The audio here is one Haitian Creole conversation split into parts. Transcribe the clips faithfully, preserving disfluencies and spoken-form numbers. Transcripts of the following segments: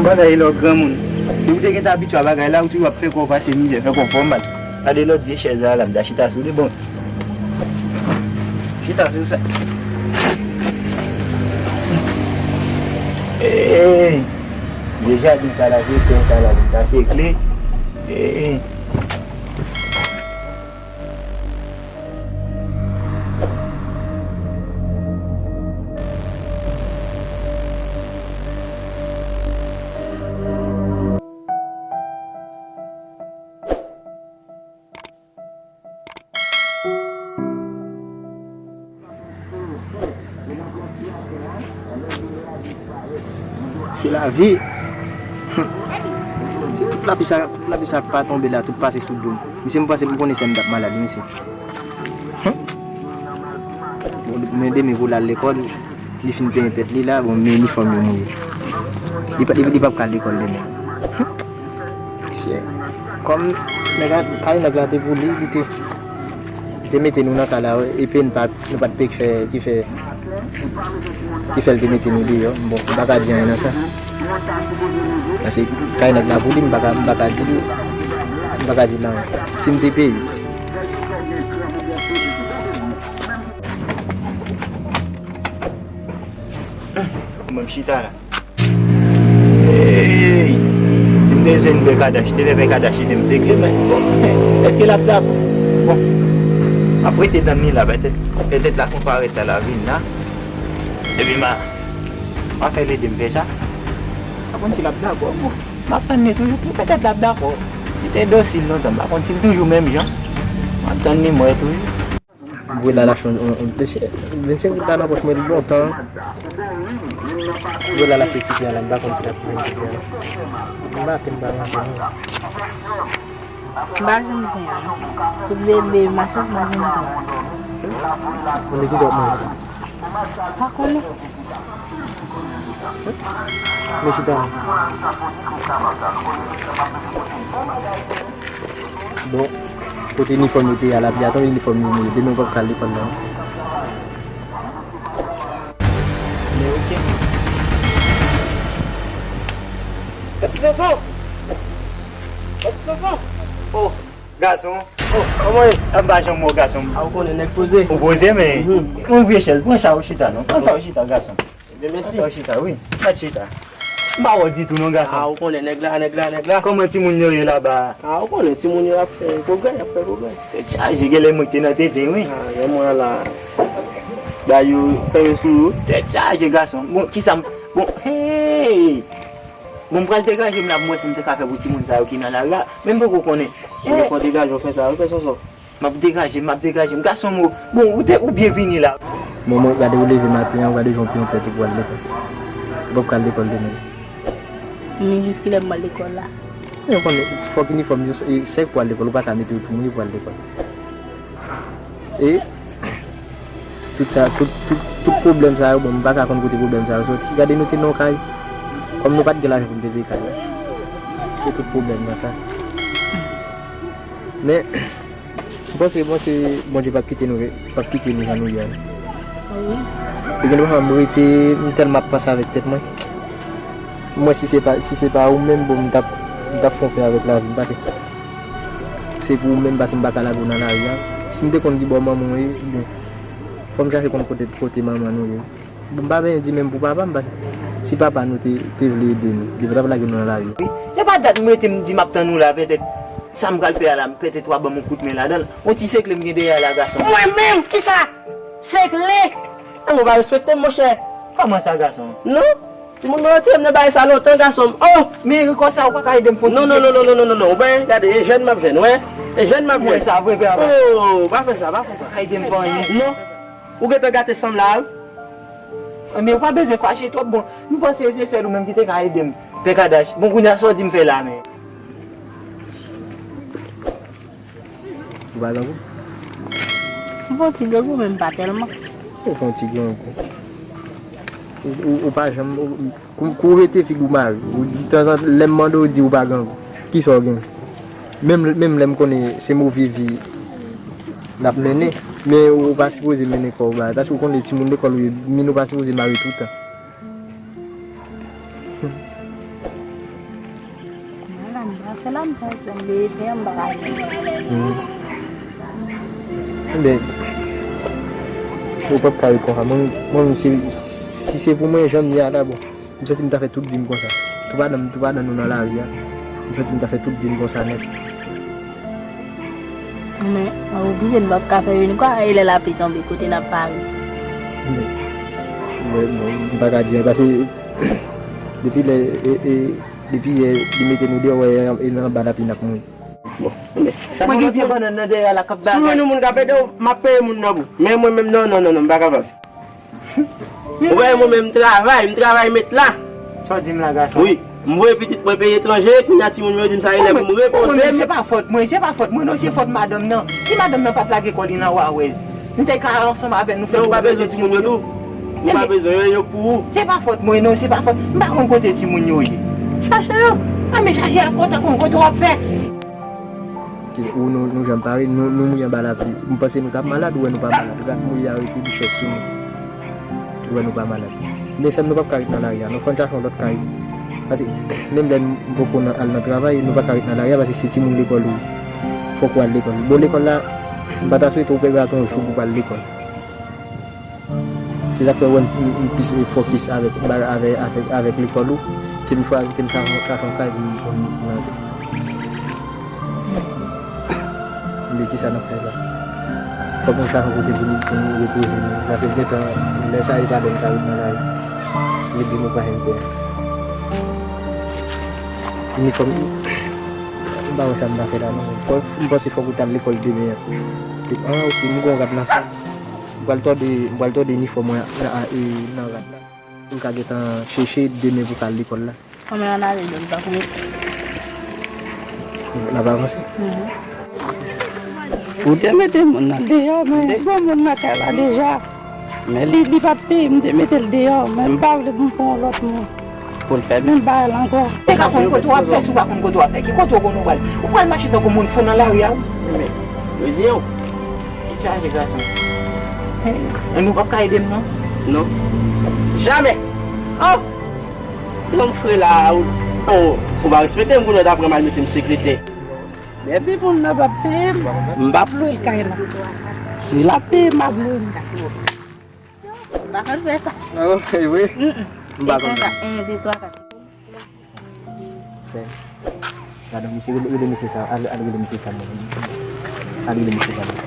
Bagay lè w granmoun. Depi w te gentan abitye a bagay la, ou toujou ap fè kò w pase mizè, fè kò w fè w mal. Gade lòt vye chèz la, la, m ta chita sou li, bon. Chita sou sa. Hey! Vye jaden sa la, vye tè sa la, m ta sekle. Hey! Se lavi. Si tout lapli sa, tout lapli sa k pa tonbe la, tout pase sou do m. Misye, m panse m konnen sè m t ap malad, misye. Bon, men demen pou l al lekòl, li fin penyen tèt li la, bon, men inifòm yo mouye. Li pa, li, li p ap ka al lekòl demen. Mesye, kòm nèg la, kay nèg la te pou li, li te, li te mete nou nan kay la, epi n pa, nou pa t pe k fè, ki fè, ki fè l te mete nou deyò. Bon, m pa ka di anyen nan sa. Paske kay nèg la pou li, m pa ka, m pa ka di, m pa ka di l anyen. Si m te peye. Mwen m chita la. Hey! Si m te jwenn Pè Kadash, te fè Pè Kadash ede m sekle, men bon, èske l ap dakò? Bon, m ap rete tann li la, petèt, petèt la konparèt la, la vin la. Epi m a, m a fè l ede m fè sa. M pa konn si l ap dakò, bon. M ap tann li toujou, petèt l ap dakò. Li te dosil lontan, m pa konn si l toujou menm jan. M ap tann li, m wè toujou. Vre la lach yon, yon, yon, mesye, vennsenk goud la nan pòch mwen li lontan. Vre la lach yon ti pye la, m pa konn si l ap pran ti pye la. M pa tèm pa manje non. M pa janm pran. Tout bebe machin m pa janm pran. Mwen ki sa w ap manje? Pa konnen. Men chita. Bon, kote inifòm yo te ye a, lapli a tonbe, inifòm yo mouye. Demen ou p ap ka al lekòl la non. Men oke. Gade ti Sonson! Gade ti Sonson! Oh, gason! Oh, kòman ye? M pa janm wè w, gason. A, ou konnen nèg poze. Ou poze, men yon vye chèz. Pran sa ou chita non. Pran sa ou chita, gason. Ebyen, mèsi. Sa w chita, wi. Sa w chita. M pa wè w ditou non, gason. A, ou konnen nèg la, nèg la, nèg la. Kòman timoun yo ye laba a? A, ou konnen timoun yo ap fè pwogrè, y ap fè pwogrè. Tèt chaje, genlè mwen k te nan tenten, wi. A, gen mwen la. Ba yo fè yo sou yo. Tèt chaje, gason. Bon, kisa m, bon, hey! Bon, m pral degaje m la, m wè si m te ka fè pou timoun sa yo ki nan lari a. Men m poko konnen. Ou fò degaje w fè sa, wi, fè Sonson. M ap degaje m, m ap degaje m. Gason m, bon, ou te, ou byenvini la. Bon, mwen, gade ou leve maten an, ou gade jan w plen tèt ou pou al lekòl. Ou p ap ka al lekòl demen. Men jis kilè m pral lekòl la? Ou konnen, fòk inifòm yo, e, sèk pou al lekòl, ou pa ka mete yo tou mouye pou al lekòl. E, tout sa, tout, tout, tout pwoblèm sa yo, bon, m pa ka konn kote pwoblèm sa yo soti. Gade nou te nan yon kay, kòm nou pa t gen lajan pou n te peye kay la. Se tout pwoblèm nan sa. Men, M panse, m panse Bondye p ap kite nou, p ap kite nou jan nou ye a non. Wi. E gen de pafwa m rete, m tèlman ap panse avèk tèt mwen. M wè si se pa, si se pa ou menm, bon, m t ap, m t ap fè yon fè avèk lavi m, paske se pou ou menm, paske m pa ka lage w nan lari a. Si m te konn ki bò manman w ye, bon, fò m chache konn kote, kote manman nou ye. Bon, m pa bezwen di menm pou papa m, paske si papa nou te, te vle ede nou, li pa t ap lage nou nan lari. Wi. Se pa dat m rete m di m ap tann ou la, petèt sa m pral fè a la, petèt w a ban m yon kout men ladan l. Yon ti sekle m gen dèyè a la, gason. Mwen menm? Kisa? Sekle? Ou pa respekte m, monchè. Kòman sa, gason? Non. Timoun mwen retire m nan bagay sa lontan, gason m. Oh! Men kòsa ou pa ka ede m fè yon ti sekle? Non, non, non, non, non, non, non, non. Ou wè, gade, e jèn m ap jwenn, wè. E jèn m ap jwenn. Mwen sa vre, pè a. Oh, pa fè sa, pa fè sa. Pa ka ede m fè anyen. Non. Ou gentan gate san m la, wi. Men ou pa bezwen fache twòp, bon. M panse se sèl ou menm ki te ka ede m. Pè Kadash. Bon, kounye a sa w di m fè la, men. Ou pa grangou? M fè yon ti grangou, men m pa tèlman. Ou fè yon ti grangou. Ou, ou, ou pa janm, ou, Kou, kou w rete figi w mare, ou di tanzantan, lè m mande w, ou di ou pa grangou. Kisa w gen? Menm, menm lè m konnen se move vi n ap mennen, men ou pa sipoze mennen kò w ba, paske w konnen timoun lekòl ou ye, min ou pa sipoze mare toutan. Nan fè la, m pa sanble fè, m pa ka jwenn. Hmm. Ebyen, ou p ap ka ret konsa. Mwen, mwen, si, si se pou mwen, jan m ye a la, bon, m santi m ta fè tout vi m konsa. Tou padan, tou padan nou nan lari a, m santi m ta fè tout vi m konsa nèt. Men, mwen oblije, m p ap ka fè youn kwa, e lè lapli tonbe, kote n ap pare? Mwen, mwen, mwen, m pa ka di anyen, paske depi lè, e, e, depi yè, li mete nou deyò, wè, e, e nan anba lapli n ap mouri. Bon, men, mwen gen vye bannann nan dèyè la k ap bagay. Si w jwenn yon moun k ap ede w, m ap peye moun nan pou. Men mwen menm, non, non, non, non, m pa kapab. Ou wè, mwen menm, m travay, m travay met la. Sa w di m la, gason? Wi, m voye pitit mwen peyi etranje, kounye a timoun yo di m sa e lè pou m repoze m. Se pa fòt mwen, se pa fòt mwen, non, se fòt madanm nan. Si madanm nan pa t lage kò li nan wawèz, m te ka ansanm avè nou fè. Men ou pa bezwen timoun yo tou. Ou pa bezwen yo, yo pou ou. Se pa fòt mwen, non, se pa fòt. M pa konn kote timoun yo ye. Chache yo. A, men chache a, fò w ta konn kote w ap fè. Kisa, ou nou, nou janm pare, nou, nou mouri anba lapli. M panse nou t ap malad, ou wè nou pa malad. Ou gad mouri a rete di chèz sou nou. Ou wè nou pa malad. Men sè m, nou p ap ka ret nan lari a, non, fò n chache yon lòt kay. Paske menm lè n poko nan, al nan travay, nou pa ka ret nan lari a, paske se timoun lekòl ou ye. Fòk ou al lekòl. Bon, lekòl la, m pa ta swete ou pèdi aton jou pou w al lekòl. Se sa k fè w wè m, m, m plis fokis avèk, avèk, avèk, avèk lekòl ou, ke m chwa-, ke m chache, chache yon kay pou m, pou m, pou m rete. Men kisa n ap fè la? Fòk nou chache yon kote pou nou, pou nou repoze nou. Paske gentan, lè sa e pa lè n ka ret nan lari. Yo di nou pa janm pè. Inifòm, m pa wè sa m ta fè la, non. Fò, m panse fòk ou t al lekòl demen an. Ah, ok, m gon rad nan sal. M pral tòde, m pral tòde inifòm mwen nan, e, nan rad la. Pou m ka gentan chèche demen pou ka al lekòl la. Kòman ann ale dòm tankou mesye? N ap avanse. Mhm. Ou te mete moun nan deyò, men gon moun nan kay la deja. Men li, li pa t peye, m te mete l deyò, men m pa vle pou m pran yon lòt moun pou l fè menm bagay la ankò. Te ka konn kote w ap fè, si w pa konn kote w ap fè, ki kote w konn ou pral? Ou pral mache tankou moun fou nan lari a, wi. Men, rezilye w. Li chaje gason. Hey, men ou p ap ka ede m non? Non. Jamè! Oh! Lòm fre la, ou, ou, ou pa respekte m, kounye a w ta pran m al mete m sekretè. Depi moun nan p ap peye m, m p ap lwe l kay la. Si l ap peye m, m ap lwe l. M pa konn fè sa. Oh, wi. Mm, mm. M pa konn. Se konsa, en, de, twa, kat. Sè, gade misye, rele, rele misye sa, al, al rele misye sa, mwen. Al rele misye sa, mwen.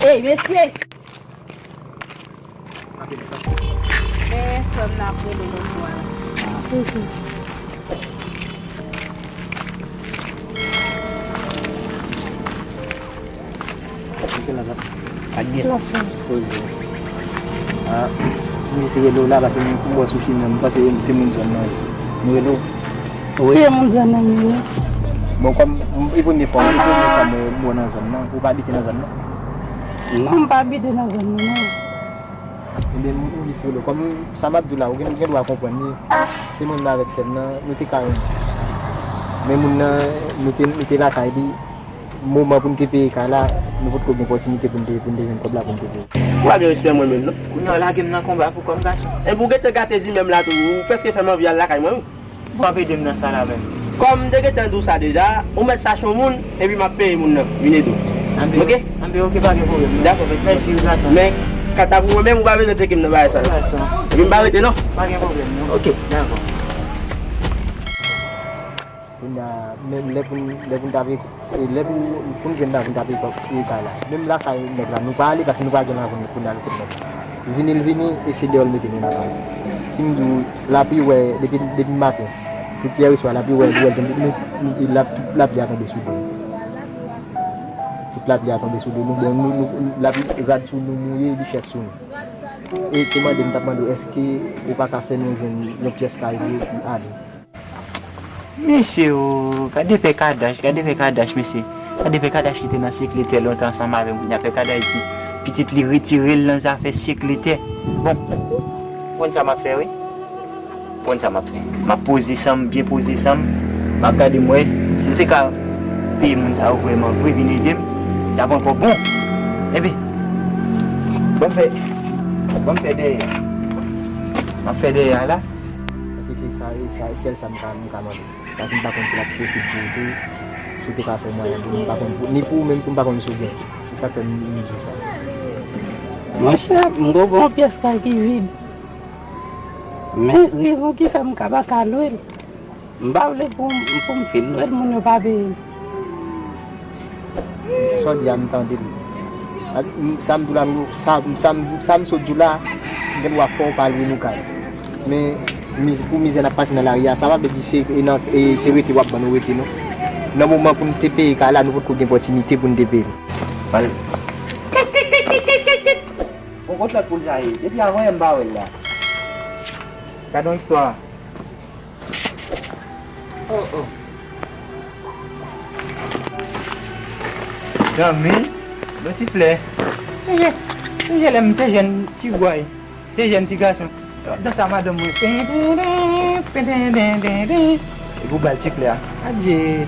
Ey, mesye! Men, frè m nan ap rele lòt bò a. Ki la la? Pa gen la. Poze. Ah, m jis rele w la paske m wè sou chimen an, m panse se moun zòn nan. M rele w. Wi, se moun zòn nan m ye. Bon, kòm, e premye fwa, e premye fwa m wè w nan zòn nan. Ou pa abite nan zòn nan? Non, m pa abite nan zòn nan, non. Ebyen, m, m jis rele w. Kòm sa m ap di w la, ou gen, gen dwa konprann li. Se mwen menm avèk sè m nan, nou te ka renmen. Men moun nan, nou te, nou te lakay li. Moman pou n te peye kay la, nou potko gen opòtinite pou n te, pou n te jwenn kòb la pou n te peye. Ou pa gen respè mwen menm, non? Kounye a w lage m nan konba pou kòb, gason. Epi w gentan gate zimè m la tou, ou prèske fè m anvi al lakay mwen, wi. Bon, ap ede m nan sa la menm. Kòm m te gentan di w sa deja, ou mèt chache yon moun, epi m ap peye moun nan vin ede w. Anben, oke? Anben, oke, pa gen pwoblèm, non. Dakò, mèsi. Mèsi, wi, gason. Men, kanta pou mwen menm, ou pa bezwen tcheke m nan bagay sa, non. Gason. Epi m pa rete, non? Pa gen pwoblèm, non. Oke. Dakò. Kounye a, menm lè pou n, lè pou n t ap, e lè pou, pou n jwenn lajan pou n t ap peye kay la. Menm lakay nèg la, nou pa ale paske nou pa gen lajan pou n al kot nèg la. Vini l vini, e se deyò l mete nou lakay. Si m di w, lapli wè, depi, depi maten, tout yè swa, lapli wè, wè, nou, nou, lap-, tout lapli a tonbe sou do nou. Tout lapli a tonbe sou do nou. Bon, nou, nou, lapli rad sou nou, mouye, li chèz sou nou. E se mande m t ap mande w, èske ou pa ka fè nou jwenn yon pyès kay pou ale? Mesye o, gade Pè Kadach, gade Pè Kadach, mesye. Gade Pè Kadach ki te nan sekretè lontan ansanm avè m, kounye a Pè Kadach di pitit li retire l nan zafè sekretè. Bon, ou konn sa m ap fè, wi. Ou konn sa m ap fè. M ap poze san m, byen poze san m. M ap gade m wè, si l te ka peye moun sa yo vrèman vre, vin ede m, li t ap ankò bon. Ebyen, ban m fè, ban m fè dèyè a. M ap fè dèyè a la. Se, se, Sa e sa, e sèl sa m ka, m ka mande. Paske m pa konn si l ap posib pou ou tou, si w te ka fè mwayen pou m, m pa konn pou, ni pou ou menm tou, m pa konn si w gen. Se sa k fè m, m di w sa. Monchè, m gon, gon pyès kay ki vid. Men rezon ki fè m ka pa ka lwe l, m pa vle pou, pou m fin lwe l, moun yo pa peye m. Sa w di a, m tande l. Sa m di w la, m, sa, sa, sa m sot di w la, m gen dwa fè w pa lwe nou kay. Men, miz-, pou mizè n ap pase nan lari a, sa pa vle di se, e nan, e se rete w ap ban nou rete, non. Nan moman pou n te peye kay la, nou potko gen pòtinite pou n te peye l. Pale. Bon, kot lòt poul sa ye? Depi avan yè m pa wè l la. Gade yon istwa. Oh, oh. Zanmi, yon ti flè. Sonje, sonje lè m te jèn ti bway, te jèn ti gason. Dans sa madanm mwen. Epi w ba l ti flè a. Adye.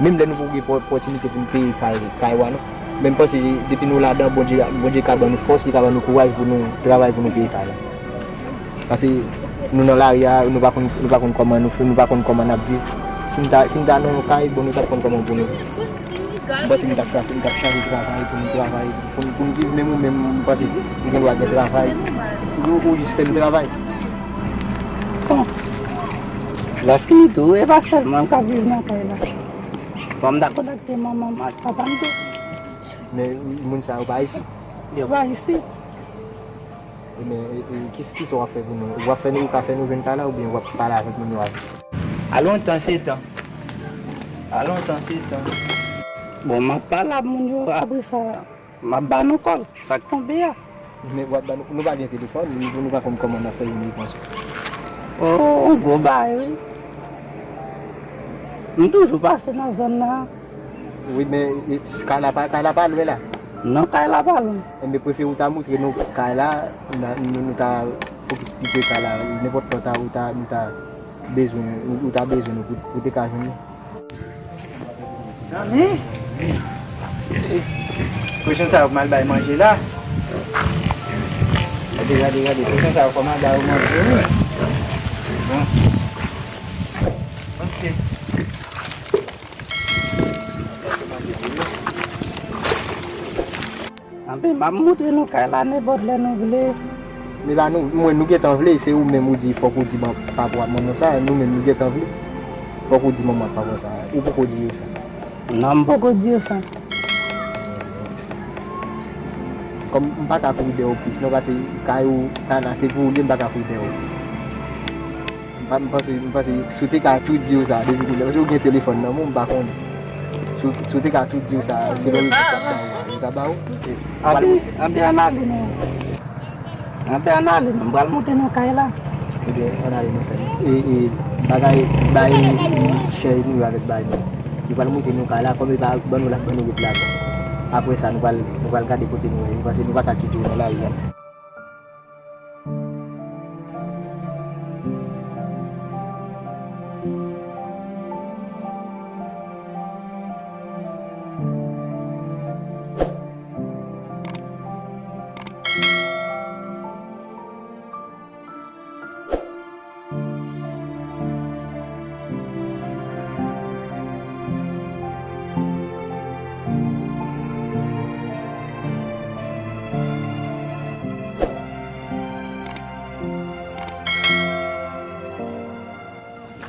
Menm lè nou poko gen pò-, opòtinite pou n peye kay, kay w a, non. Men m panse depi nou ladan, Bondye, Bondye ka ban nou fòs, li ka ban nou kouraj pou nou travay pou nou peye kay la. Paske nou nan lari a, nou pa konn, nou pa konn kòman nou fè, nou pa konn kòman n ap viv. Si n ta, si n ta nan yon kay, bon, nou t ap konn kòman pou nou viv. M panse nou t ap, nou t ap chache travay pou nou travay, pou, pou n viv, menm ou menm, m panse ou gen dwa gen travay. Ou, ou jis fè n travay. Bon, lè fini tou, e pa sèl mwen k ap viv nan kay la. Fò m ta kontakte manman m ak papa m tou. Men moun sa yo pa isit. Yo pa isit. Ebyen, e, e, ki, kisa w ap fè pou nou? W ap fè nou, ou ka fè nou jwenn kay la oubyen w ap pale avèk moun yo avè? A lontan se tan. A lontan se tan. Bon, m ap pale ak moun yo, apre sa, m ap ba nou kòb, sa k tonbe a. Men w ap ba nou, nou pa gen telefòn, nou, nou pa konn kòman n ap fè jwenn repons ou. Oh, yon gwo bagay, wi. M toujou pase nan zòn nan. Wi, men, e, s-, kay la pa, kay la pa lwen la. Non, kay la pa lwen. Enben, prefere ou ta montre nou kay la, n a, nou, nou ta fokis pi pre kay la. Nenpòt tan ou ta, ou ta, nou ta bezwen, ou, ou ta bezwen nou pou, pou te ka jwenn nou. Zanmi, e, kochon sa yo mal bay manje la. Gade, gade, gade, kochon sa yo kòman bay yo manje, wi. Bon. Ok. Anben, m ap montre nou kay la nenpòt lè nou vle. Men la, nou, mwen, nou gentan vle, se ou menm ou di, fòk ou di pa rapò ak manman sa, nou menm nou gentan vle. Fòk ou di manman ak papa sa, ou poko di yo sa. Non, m poko di yo sa. Kòm m pa ka kouri dèyè w plis, non, paske kay ou, kay la, se pou ou li ye, m pa ka kouri dèyè w. M pa, m panse, m panse, si w te ka tou di yo sa, depi kounye a, paske ou gen telefòn nan men w, m pa konnen. Si w, si w te ka tou di yo sa, se lè w ta ba ou a, yo ta ba ou. Anpi, anpi ann ale non. Anpi ann ale non, m pral monte nan kay la. Ebyen, ann ale non, sè m. E, e, bagay, bay chè nou yo avèk bay nou. Yo pral monte nan kay la, kòm yo pa ban nou la, ban nou wout la. Apre sa, nou pral, nou pral gade kote nou ye, paske nou pa ka kite yo nan lari a.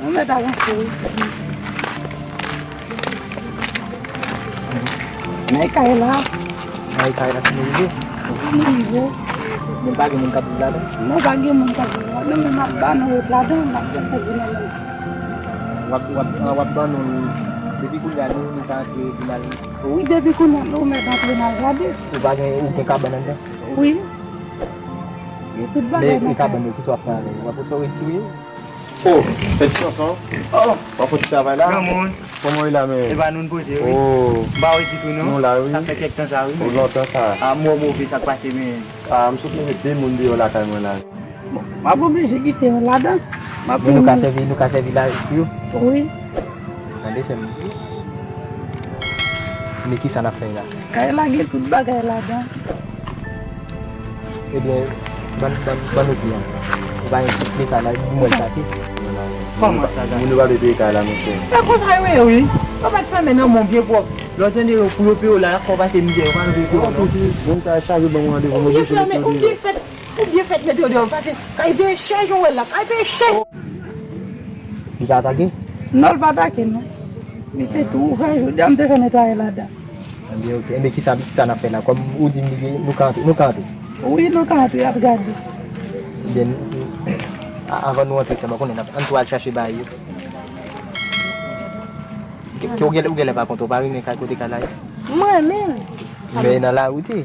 Nou mèt avanse wi. Men kay la. Ay, kay la fini rive. Fini rive. Men pa gen moun k ap viv ladan? Non, pa gen moun k ap viv ladan, men m ap ba nou wout ladan, m ap fè vin nan men sa. W ap, w ap, w ap ban nou, depi kounye a, nou, nou ka antre vin al. Wi, depi kounye a, nou mèt antre n al gade. Ou pa gen, ou gen kabann anndan? Wi. Gen tout bagay nan kay. Men e kabann yo, kisa w ap fè avè yo? W ap retire yo? Oh, Pèdi Sonson. Oh. W ap fè ti travay la? Granmoun. Kòman w ye la menm? Epa nou n poze wi. Oh. M pa wè ditou non. Nou la wi. Sa fè kèk tan sa wi. Oh, menm lontan sa. A, m wè w move, sa k pase menm? A, m sot mete de moun deyò lakay mwen la. Bon, m ap oblije kite yo ladan. M ap... Men nou ka sèvi, nou ka sèvi la pou yo? Wi. Tande sè m. Men kisa n ap fè la? Kay la gen tout bagay ladan. Ebyen, ban, ban, ban nou di an. Ou pa gen tout leta la, di mwen sa tou. Kòman sa, Gason? Moun yo pa vle peye kay la, monchè. E konsa yo ye, wi. Yo pa t fèmen nan men w byen pwòp. Lè w tande yo, pou yo peye w la, y ap fè w pase mizè, yo pa vle peye w, non. Moun sa chaje ban m randevou, mwen jwe sou mete yo deyò. Ou byen fèt mete yo deyò, paske kay peye chè, jan w wè l la, kay peye chè. Li pa atake? Non, l pa atake, non. Li te tou ouvè, jodi a m te fè netwaye ladan. Ebyen, ok. Ebyen, kisa, kisa n ap fè la? Kòm ou di m li, nou ka antre, nou ka antre. Wi, nou ka antre, ap gade. Ebyen, a- avan nou antre, sèlman, konnen n ap, ann tou al chache bagay yo. Ke, ke ou gen, ou genlè pa kontan, ou pa renmen kay kote kay la ye? Mwen menm. Men nan lari w te.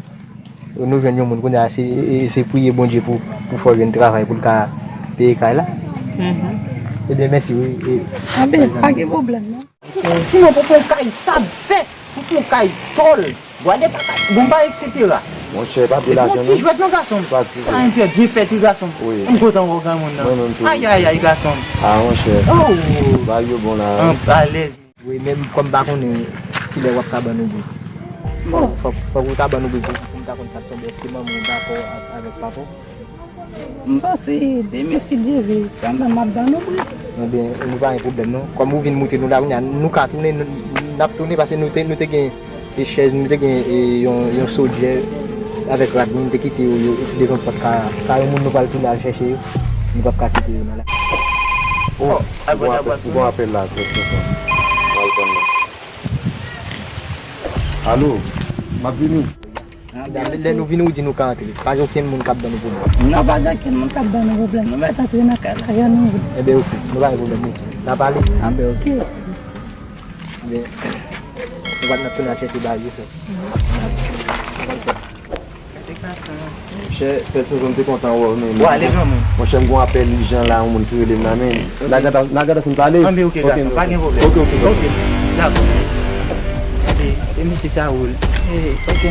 Nou jwenn yon moun kounye a, se, e- e- se priye Bondye pou, pou fè w jwenn travay pou l ka peye kay la. Mhm. Ebyen, mèsi, wi. E, Anben, pa gen pwoblèm, non. Sinon, pou fè yon kay, sa ap fè. Pou fè yon kay, tòl, bwa de pakay, bon bagay, etsetera. Monchè, pa di lajan, non. Epi yon ti jwèt, non, gason m. Pa di. Sa enpè byen fèt, wi, gason m. Wi. M kontan wè w, granmoun nan. Mwen menm tou. Ayayay, gason m. Ah, monchè. Oh. Bagay yo bon la, wi. An, alèz. Wi, men kòm m pa konnen kilè w ap ka ban nou bri. Bon. Fòk, fòk ou ta ban nou bri pou, pou m ta konn sa k tonbe. Èske manman w dakò a- avèk papa w? M panse demen, si Dye vle, kanmenm m ap ban nou bri. Ebyen, nou pa gen pwoblèm, non. Kòm ou vin moute nou la, kounye a, nou ka tounen, nou, n ap tounen, paske nou te, nou te gen e chèz, nou te gen e yon, yon sodyè avèk rad, nou te kite yo, yo devan pòt kay a. Sa yon moun nou pral tounen al chèche yo, nou p ap ka kite yo nan la. Oh, gon apèl, gon apèl la, trè kontan. Mwen al konn nan. Alo, m ap vini. Lè, lè nou vini, ou di nou ka antre. Pa gen okenn moun k ap ban nou pwoblèm. Non, pa gen okenn moun k ap ban nou pwoblèm. Nou mèt antre nan kay la, jan nou vle. Enben, ok. Nou pa gen pwoblèm, non. N a pale. Anben, ok. Enben, nou va n ap tounen al chèche bagay yo fè. Monchè, Pè Sonson, m te kontan wè w, men. Ou ale, granmoun. Monchè, m gon apèl ijan la, yon moun ki rele m la, men. Ok. N a gade, n a gade fin pale. Anben, ok, gason, pa gen pwoblèm. Ok, ok, gason. Ok, dakò. Gade, e mesye sa woul. E, ok.